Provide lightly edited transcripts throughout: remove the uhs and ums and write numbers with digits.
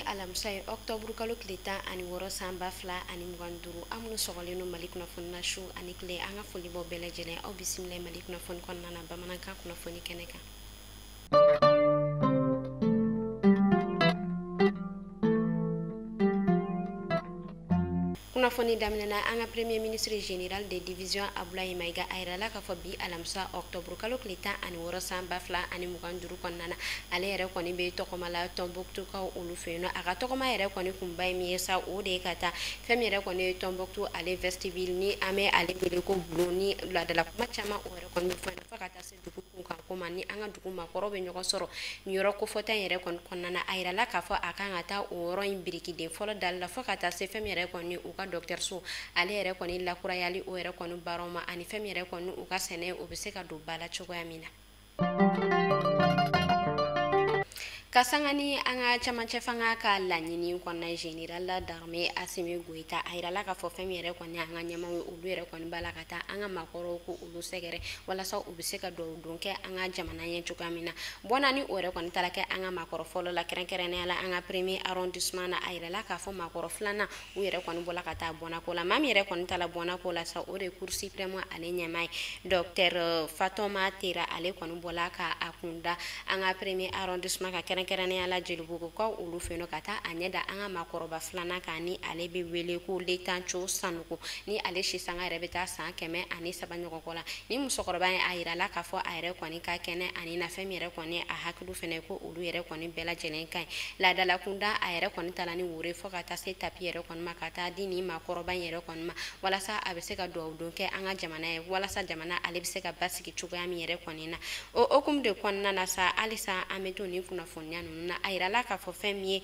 Alamisa ye octobre kalo tile 16 san 2025. Aw minnu sɔgɔlen don Mali kunnafoni na su ani tile, an ka foli b'aw bɛɛ lajɛlen. Aw bisimila Mali kunnafoni kɔnɔna na bamanankan kunnafoni kɛnɛ kan. Kunnafoni daminɛna an ka premier ministre général de division Abdoulaye Maïga a yirala k'a fɔ bi alamisa octobre kalo tile 16 san 2025 kɔnɔna na, ale yɛrɛ kɔni bɛ tɔgɔma la Tombouctoukaw olu fɛ yen nɔ. A ka tɔgɔma yɛrɛ kɔni kunba ye min ye sa, o de ye ka taa fɛn min yɛrɛ kɔni ye Tombouctou ale vestibule ni an bɛ ale wele ko bulon ni laadala kuma caman o yɛrɛ kɔni bɛ fɔ yen nɔ, fo ka taa se dugu kunkan ko ma ni an ka dugu maakɔrɔw bɛ ɲɔgɔn sɔrɔ nin yɔrɔ kofɔta in yɛrɛ kɔni kɔnɔna na. A yirala k'a fɔ a kan ka taa o yɔrɔ in birikiden fɔlɔ dali la fo ka taa se fɛn min yɛrɛ kɔni u ka dɔgɔtɔrɔso ale yɛrɛ kɔni lakurayali o yɛrɛ kɔni baaraw ma, ani fɛn min yɛrɛ kɔni u ka sɛnɛ o bɛ se ka don ba la cogoya min na. Ka sanga ni an ka camancɛ fanga ka laɲini kɔnɔna, général d'armée Assimi Goïta a yirala k'a fɔ fɛn min yɛrɛ kɔni an ka ɲɛmaaw ye, olu yɛrɛ kɔni b'a la ka taa an ka maakɔrɔw ko olu sɛgɛrɛ walasa u bɛ se ka dugawu don kɛ an ka jamana ye cogoya min na. Bɔnna ni o yɛrɛ kɔni taara kɛ an ka maakɔrɔ fɔlɔ la, kɛrɛnkɛrɛnnenya la an ka premier arrondissement na, a yirala k'a fɔ maakɔrɔ filanan u yɛrɛ kɔni bɔla ka taa bɔnnako la. Maa min yɛrɛ kɔni taara bɔnnako la sa, o de ye cour suprême ale ɲɛmaa ye docteur Fatoma Tera, ale kɔni bɔla ka a kunda an ka premier arrondissement ka kɛrɛnkɛrɛnnenya la Jelibugukaw olu fɛ yen nɔ, ka taa a ɲɛ da an ka maakɔrɔba filanan kan ni ale bɛ wele ko Letanco Sanogo, ni ale si sanga yɛrɛ bɛ taa san 103 ɲɔgɔn kɔ la. Ni musokɔrɔba in a yirala k'a fɔ a yɛrɛ kɔni ka kɛnɛ ani na fɛn min yɛrɛ kɔni a hakili fɛnɛ ko olu yɛrɛ kɔni bɛɛ lajɛlen ka ɲi. Laadala kunda a yɛrɛ kɔni taara ni woro fo ka taa se tapi yɛrɛ kɔni ma, ka taa di nin maakɔrɔba in yɛrɛ kɔni ma walasa a bɛ se ka dugawu don kɛ an ka jamana ye, walasa jamana ale bɛ se ka basigi cogoya min yɛrɛ kɔni na. O hokumu de kɔnɔna na sa, halisa an bɛ to nin kunnafoniya ninnu na. A yirala k'a fɔ fɛn min ye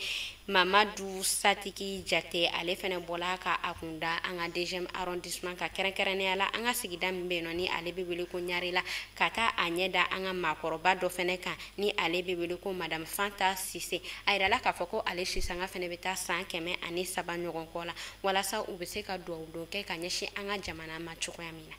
Mamadu Satigi Jate, ale fɛnɛ bɔla ka a kun da an ka deuxième arrondissement ka kɛrɛnkɛrɛnnenya la an ka sigida min bɛ yen nɔ ni ale bɛ wele ko Ɲarela, ka taa a ɲɛ da an ka maakɔrɔba dɔ fɛnɛ kan ni ale bɛ wele ko Madame Fanta Sise. A yirala k'a fɔ ko ale sisanga fɛnɛ bɛ taa san 103 ɲɔgɔn kɔ la, walasa u bɛ se ka dugawu don kɛ ka ɲɛsin an ka jamana ma cogoya min na.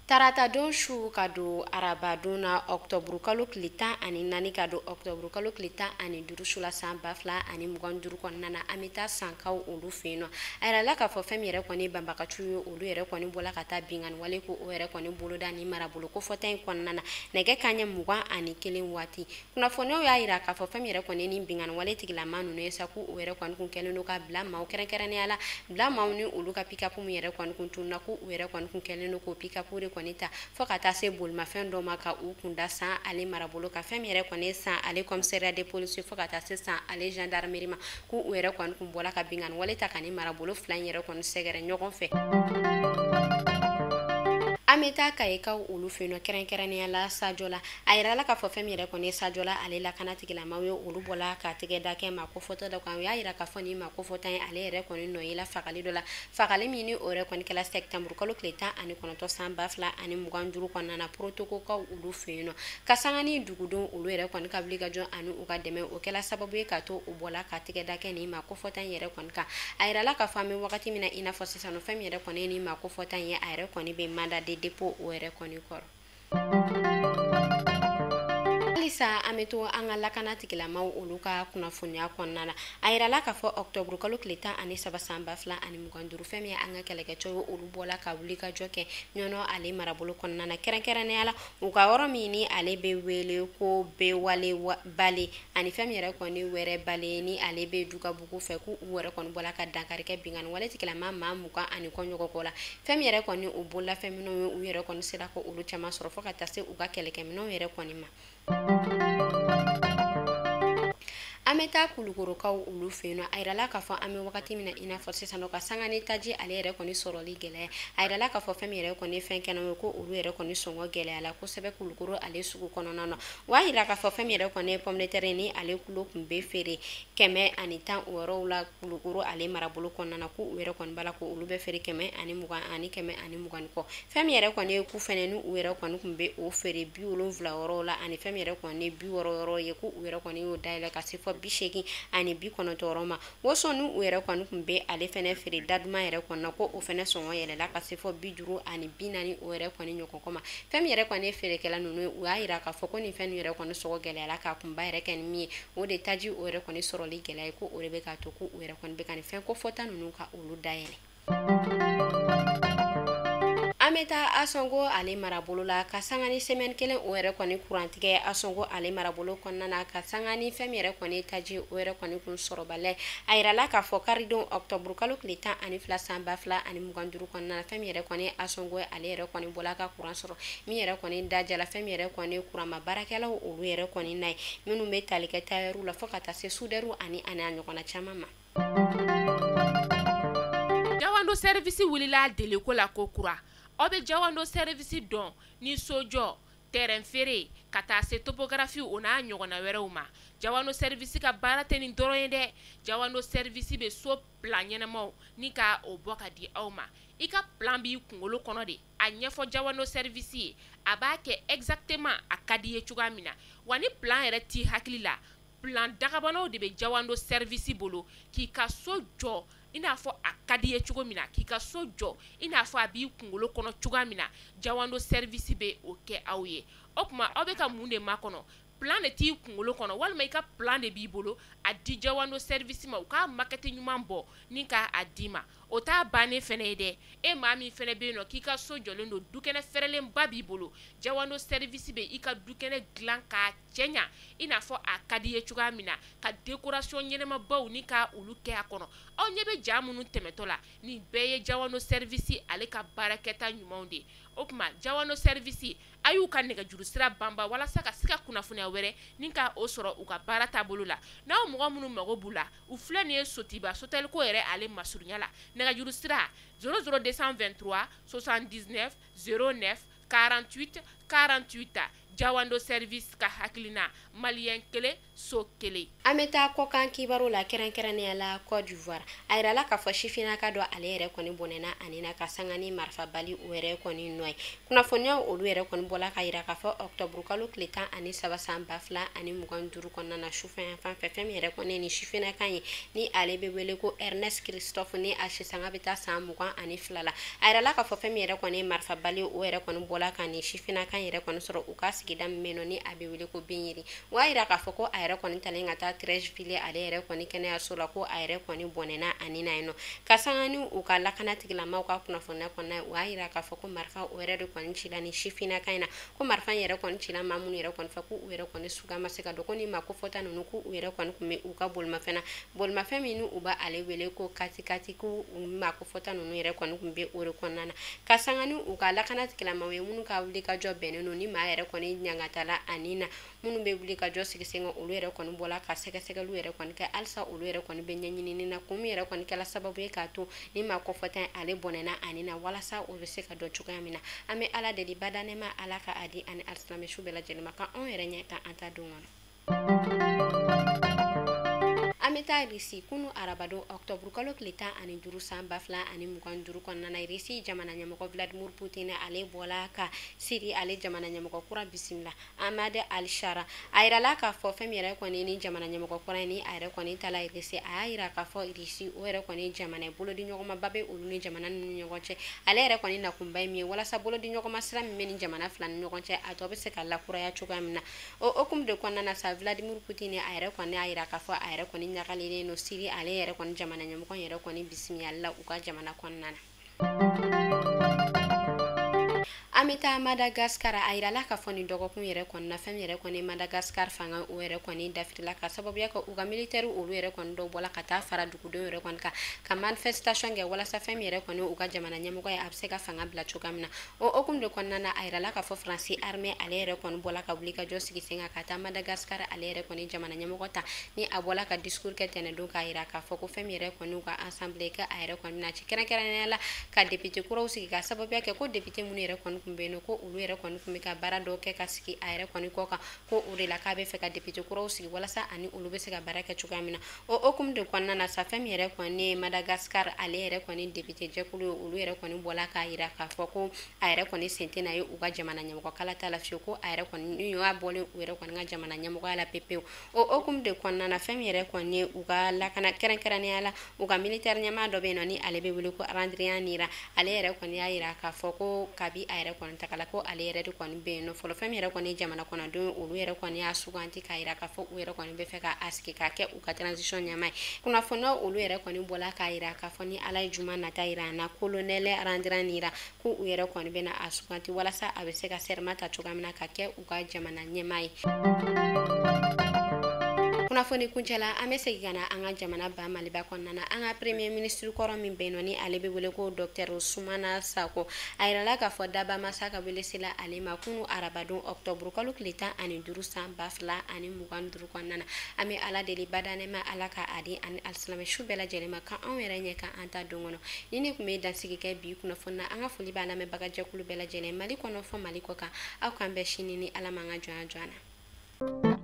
Tarata don su ka don araba don na octobre kalo tile 14 ka don octobre kalo tile 15 su la san 2025 kɔnɔna na, an bɛ taa Sankaw olu fɛ yen nɔ. A yirala k'a fɔ fɛn min yɛrɛ kɔni banbagaciw ye, olu yɛrɛ kɔni bɔla ka taa binkanni wale ko o yɛrɛ kɔni boloda ni marabolo kofɔta in kɔnɔna na nɛgɛ kanɲɛ 21 waati. Kunnafoniyaw y'a yira k'a fɔ fɛn min yɛrɛ kɔni ni binkanni wale tigilama ninnu ye sa, k'u yɛrɛ kɔni kun kɛlen don ka bila maaw kɛrɛnkɛrɛnnenya la bila maaw ni olu ka pick-up min yɛrɛ kɔni kun tununna, k'u yɛrɛ kɔni kun kɛlen don k'o pick-up de kɔni ta fo ka taa se bolimafɛn dɔ ma ka u kun da San ale marabolo ka fɛn min yɛrɛ kɔni San ale commissariat de police fo ka taa se San ale gendarmerie ma, k'u yɛrɛ kɔni kun bɔla ka binkanni wale ta ka ni marabolo fila in yɛrɛ kɔni sɛgɛrɛ ɲɔgɔn fɛ. An bɛ taa Kayikaw olu fɛ yen nɔ, kɛrɛnkɛrɛnnenya la Sajɔla. A yirala k'a fɔ fɛn min yɛrɛ kɔni ye Sajɔla ale lakana tigilamaw ye, olu bɔla ka tɛgɛ da kɛ maa kofɔtɔ dɔ kan. U y'a yira k'a fɔ nin maa kofɔta in ale yɛrɛ kɔni nɔ yela fagali dɔ la, fagali min ni o yɛrɛ kɔni kɛla septembre kalo tile 19 san 2025 kɔnɔna na Protokokaw olu fɛ yen nɔ. Ka sanga ni dugudenw olu yɛrɛ kɔni ka wulikajɔ ani u ka dɛmɛ, o kɛla sababu ye k'a to u bɔla ka tɛgɛ da kɛ nin maa kofɔta in yɛrɛ kɔni kan. A yirala k'a fɔ an bɛ wagati min na i n'a fɔ sisan, fɛn min yɛrɛ kɔni ye nin maa kofɔta in ye, a yɛrɛ kɔni bɛ mandat de dépôt o yɛrɛ kɔni kɔrɔ. Halisa an bɛ to an ka lakana tigilamaw olu ka kunnafoniya kɔnɔna na. A yirala k'a fɔ octobre kalo tile 13 san 2025, fɛn min ye an ka kɛlɛkɛcɛw ye, olu bɔla ka wulikajɔ kɛ Ɲɔnɔ ale marabolo kɔnɔna na, kɛrɛnkɛrɛnnenya la u ka yɔrɔ min ni ale bɛ wele ko Bewale Bale ani fɛn min yɛrɛ kɔni wɛrɛ Bale ni ale bɛ Dugabugu fɛ, k'u yɛrɛ kɔni bɔla ka dankari kɛ binkanni wale tigilama maa 20 ani kɔ ɲɔgɔn kɔ la. Fɛn min yɛrɛ kɔni u bololafɛn minnu ye, u yɛrɛ kɔni sera ko olu caman sɔrɔ fo ka taa se u ka kɛlɛkɛminɛnw yɛrɛ kɔni ma. An bɛ taa Kulukorokaw olu fɛ yen nɔ. A yirala k'a fɔ an bɛ wagati min na i n'a fɔ sisan nɔ, ka sanga ni taji ale yɛrɛ kɔni sɔrɔli gɛlɛya, a yirala k'a fɔ fɛn min yɛrɛ kɔni fɛn kɛnɛ ye, ko olu yɛrɛ kɔni sɔngɔ gɛlɛyala kosɛbɛ Kulukoro ale sugu kɔnɔna na. O y'a yira k'a fɔ fɛn min yɛrɛ kɔni ye pomme de terre ni ale kulo tun bɛ feere 110 wɔɔrɔw la Kulukoro ale marabolo kɔnɔna na, k'u yɛrɛ kɔni b'a la ko olu bɛ feere 120 ani 120 kɔ. Fɛn min yɛrɛ kɔni ye ku fɛnɛ ni u yɛrɛ kɔni tun bɛ o feere 70 wɔɔrɔw la ani fɛn min yɛrɛ kɔni ye 60 wɔɔrɔ ye, k'u yɛrɛ kɔni y'o dayɛlɛ ka se fɔ 80 ani 90 ma. Woso n'u yɛrɛ kɔni tun bɛ ale fɛnɛ feere da duman yɛrɛ kɔnɔ, ko o fɛnɛ sɔngɔ yɛlɛla ka se fɔ 50 ani 40 o yɛrɛ kɔni ɲɔgɔn ma. Fɛn min yɛrɛ kɔni ye feerekɛla ninnu ye, u y'a yira k'a fɔ ko nin fɛn yɛrɛ kɔni sɔngɔ gɛlɛyara k'a kunba yɛrɛ kɛ ni min ye, o de taji o yɛrɛ kɔni sɔrɔli gɛlɛya ye, ko o de bɛ k'a to ko u yɛrɛ kɔni bɛ ka nin fɛn kofɔta ninnu ka olu dayɛlɛ. An bɛ taa Asɔngo ale marabolo la ka sanga ni semaine kelen o yɛrɛ kɔni kurantigɛ Asɔngo ale marabolo kɔnɔna na, ka sanga ni fɛn min yɛrɛ kɔni taji o yɛrɛ kɔni kun sɔrɔbaliya. A yirala k'a fɔ karidon octobre kalo tile 12 san 2025 kɔnɔna na, fɛn min yɛrɛ kɔni Asɔngo ale yɛrɛ kɔni bɔla ka kuran sɔrɔ, min yɛrɛ kɔni dajala fɛn min yɛrɛ kɔni kuranma baarakɛlaw olu yɛrɛ kɔni na ye, minnu bɛ tali kɛ tailleur la fo ka taa se soudeur ani a ɲɔgɔnna caman ma. Jawando service wulila deliko la ko kura. Aw bɛ Jawando service dɔn ni sojɔ, terrain feere, ka taa se topographie o n'a ɲɔgɔnna wɛrɛw ma. Jawando service ka baara tɛ nin dɔrɔn ye dɛ. Jawando service bɛ so plan ɲɛnamaw ni ka o bɔ ka di aw ma. I ka plan b'i kunkolo kɔnɔ de, a ɲɛfɔ Jawando service ye, a b'a kɛ exactement a ka di ye cogoya min na. Wa ni plan yɛrɛ t'i hakili la, plan dagabanaw de bɛ Jawando service bolo k'i ka so jɔ i n'a fɔ a ka di ye cogo min na, k'i ka so jɔ i n'a fɔ a b'i kunkolo kɔnɔ cogoya min na. Jawando service bɛ o kɛ aw ye. O tuma aw bɛ ka mun de makɔnɔ? Plan de t'i kunkolo kɔnɔ, walima i ka plan de b'i bolo, a di Jawando service ma, u k'a maquette ɲuman bɔ ni k'a d'i ma. O t'a bannen fɛnɛ ye dɛ. E maa min fɛnɛ bɛ yen nɔ k'i ka so jɔlen don, dukɛnɛ fɛrɛlenba b'i bolo, Jawando service bɛ i ka dukɛnɛ dilan k'a cɛɲa i n'a fɔ a ka di ye cogoya min na, ka décoration ɲɛnamabaw ni ka olu kɛ a kɔnɔ. Aw ɲɛ bɛ ja minnu tɛmɛtɔ la, nin bɛɛ ye Jawando service ale ka baarakɛta ɲumanw de ye. O tuma Jawando service, a y'u ka nɛgɛjuru sira banba walasa ka se ka kunnafoniya wɛrɛ ni ka o sɔrɔ u ka baara taabolo la. N'aw mɔgɔ minnu mago b'u la, u filɛ nin ye Sotiba Soteliko yɛrɛ ale masurunya la. Nɛgɛjuru sira 00223 79 09 48 48. Jawando service ka hakilina maliyɛn kelen so kelen. An bɛ taa kɔkan kibaru la, kɛrɛnkɛrɛnnenya la Côte d'Ivoire. A yirala k'a fɔ sifinnaka dɔ ale yɛrɛ kɔni bɔnɛna ani na ka sanga ni marifabali o yɛrɛ kɔni nɔ ye. Kunnafoniyaw olu yɛrɛ kɔni bɔla ka yira k'a fɔ octobre kalo tile 13 san 2025 kɔnɔna na, sufɛ yan fan fɛ, fɛn min yɛrɛ kɔni ni sifinnaka ye ni ale bɛ wele ko Ernest Christophe, ni a sisanga bɛ taa san 22 la. A yirala k'a fɔ fɛn min yɛrɛ kɔni marifabali o yɛrɛ kɔni bɔla ka ni sifinnaka yɛrɛ kɔni sɔrɔ u ka sigida min bɛ yen nɔ ni a bɛ wele ko Benyeri. O y'a yira k'a fɔ ko a yɛrɛ kɔni talen ka taa Treichville ale yɛrɛ kɔni kɛnɛyaso la, ko a yɛrɛ kɔni bɔnɛna ani na yen nɔ. Ka sanga ni u ka lakana tigilamaw ka kunnafoniya kɔnɔna, u y'a yira k'a fɔ ko marifa o yɛrɛ de kɔni cila ni sifinnaka in na, ko marifa in yɛrɛ kɔni cila maa minnu yɛrɛ kɔni fɛ, k'u yɛrɛ kɔni suga ma se ka dɔn, ko ni maa kofɔta ninnu k'u yɛrɛ kɔni tun bɛ u ka bolimafɛn na, bolimafɛn min u b'ale wele ko katikati, k'u maa kofɔta ninnu yɛrɛ kɔni tun bɛ o de kɔnɔna na. Ka sanga ni u ka lakana tigilamaw ye minnu ka wuli ka jɔ bɛnnen don ni maa yɛrɛ kɔni ɲangatala ani na, minnu bɛ wuli ka jɔ sigi sen kan, olu yɛrɛ kɔni bɔla ka sɛgɛsɛgɛliw yɛrɛ kɔni kɛ. Halisa olu yɛrɛ kɔni bɛ ɲɛɲinini na, kun min yɛrɛ kɔni kɛla sababu ye k'a to ni maa kɔfɔta ale bɔnɛna ani na, walasa o bɛ se ka dɔn cogoya min na. An bɛ Ala deli badanɛma, Ala ka a di ani alisilamɛ su bɛɛ lajɛlen ma, ka anw yɛrɛ ɲɛ ka an ta don kɔnɔ. An bɛ taa Irisi. Kunu arabadon octobre kalo tile 15 san 2025 kɔnɔna na, Irisi jamana ɲɛmɔgɔ Vladimir Poutine ale bɔla ka Siri ale jamana ɲɛmɔgɔ kura bisimila, Ahmad al-Shara. A yirala k'a fɔ fɛn min yɛrɛ kɔni ni jamana ɲɛmɔgɔ kura ni a yɛrɛ kɔni taala Irisi, a y'a yira k'a fɔ Irisi o yɛrɛ kɔni jamana ye bolodi ɲɔgɔnmaba bɛ olu ni jamana ninnu ni ɲɔgɔn cɛ. Ale yɛrɛ kɔni nakunba ye min ye, walasa bolodi ɲɔgɔnma sira min bɛ ni jamana fila ni ɲɔgɔn cɛ, a tɔ bɛ se ka lakuraya cogoya min na. O hukumu de kɔnɔna na sa, Vladimir Poutine a yɛrɛ kɔni y'a yira k'a fɔ a yɛrɛ kɔni ɲagalen don Siri ale yɛrɛ kɔni jamana ɲɛmɔgɔ yɛrɛ kɔni bisimilali la u ka jamana kɔnɔna na. An bɛ taa Madagascar. A yirala k'a fɔ nin dɔgɔkun yɛrɛ kɔni na, fɛn min yɛrɛ kɔni Madagascar fanga o yɛrɛ kɔni dafirila, ka sababuya kɛ u ka militaire olu yɛrɛ kɔni dɔw bɔla ka taa fara dugudenw yɛrɛ kɔni kan ka manifestation kɛ, walasa fɛn min yɛrɛ kɔni u ka jamana ɲɛmɔgɔ ye a bɛ se ka fanga bila cogoya min na. O hukumu de kɔnɔna na, a yirala k'a fɔ Faransi armée ale yɛrɛ kɔni bɔla ka wuli ka jɔ sigi sen kan ka taa Madagascar ale yɛrɛ kɔni jamana ɲɛmɔgɔ ta, ni a bɔla ka discours kɛ tɛnɛndon k'a yira k'a fɔ ko fɛn min yɛrɛ kɔni u ka assemblée kɛ a yɛrɛ kɔni na ci, kɛrɛnkɛrɛnnenya la ka député kuraw sigi, ka sababuya kɛ ko député minnu yɛrɛ kɔni tun tun bɛ yen ko olu yɛrɛ kɔni tun bɛ ka baara dɔw kɛ ka sigi a yɛrɛ kɔni kɔ kan, ko o de la k'a bɛ fɛ ka député kuraw sigi walasa ani olu bɛ se ka baara kɛ cogoya min na. O hukumu de kɔnɔna na sa, fɛn min yɛrɛ kɔni ye Madagascar ale yɛrɛ kɔni député jɛkulu ye, olu yɛrɛ kɔni bɔla k'a jira k'a fɔ ko a yɛrɛ kɔni sen tɛna ye u ka jamana ɲɛmɔgɔ kalata la fiyewu, ko a yɛrɛ kɔni ni y'a bɔlen u yɛrɛ kɔni ka jamana ɲɛmɔgɔya la pepewu. O hukumu de kɔnɔna na, fɛn min yɛrɛ kɔni ye u ka lakana, kɛrɛnkɛrɛnnenya la u ka militaire ɲɛmaa dɔ bɛ yen nɔ ni ale bɛ wele ko Randrianirina, ale yɛrɛ kɔni y'a jira k'a fɔ ko kabi a yɛrɛ kɔni tagala, ko ale yɛrɛ de kɔni bɛ yen nɔ fɔlɔ. Fɛn min yɛrɛ kɔni ye jamana kɔnɔdenw, olu yɛrɛ kɔni y'a suganti k'a jira k'a fɔ u yɛrɛ kɔni bɛ fɛ k'a sigi k'a kɛ u ka transition ɲɛmaa ye. Kunnafoniyaw olu yɛrɛ kɔni bɔla k'a jira k'a fɔ ni Ala ye juma nata jira an na, colonel Randrianirina, ko u yɛrɛ kɔni bɛna a suganti walasa a bɛ se ka serment ta cogoya min na ka kɛ u ka jamana ɲɛmaa ye. Kunnafoni kuncɛla, an bɛ segin ka na an ka jamana ba Maliba kɔnɔna na. An ka premier ministre kɔrɔ min bɛ yen nɔ ni ale bɛ wele ko docteur Sumana Sako, a yirala k'a fɔ daba masa ka wele sela ale ma kunu arabadon octobre kalo tile 15 san 2025 kɔnɔna na. An bɛ Ala deli badanɛma, Ala ka a di ani alisilamɛ su bɛɛ lajɛlen ma, ka anw yɛrɛ ɲɛ ka an ta don kɔnɔ. Ni ne tun bɛ dansigi kɛ bi kunnafoni na, an ka foli b'a lamɛnbaga jɛkulu bɛɛ lajɛlen, Mali kɔnɔ fɔ Mali kɔ kan. Aw k'an bɛn sini ni Ala m'an ka jɔnya jɔ an na.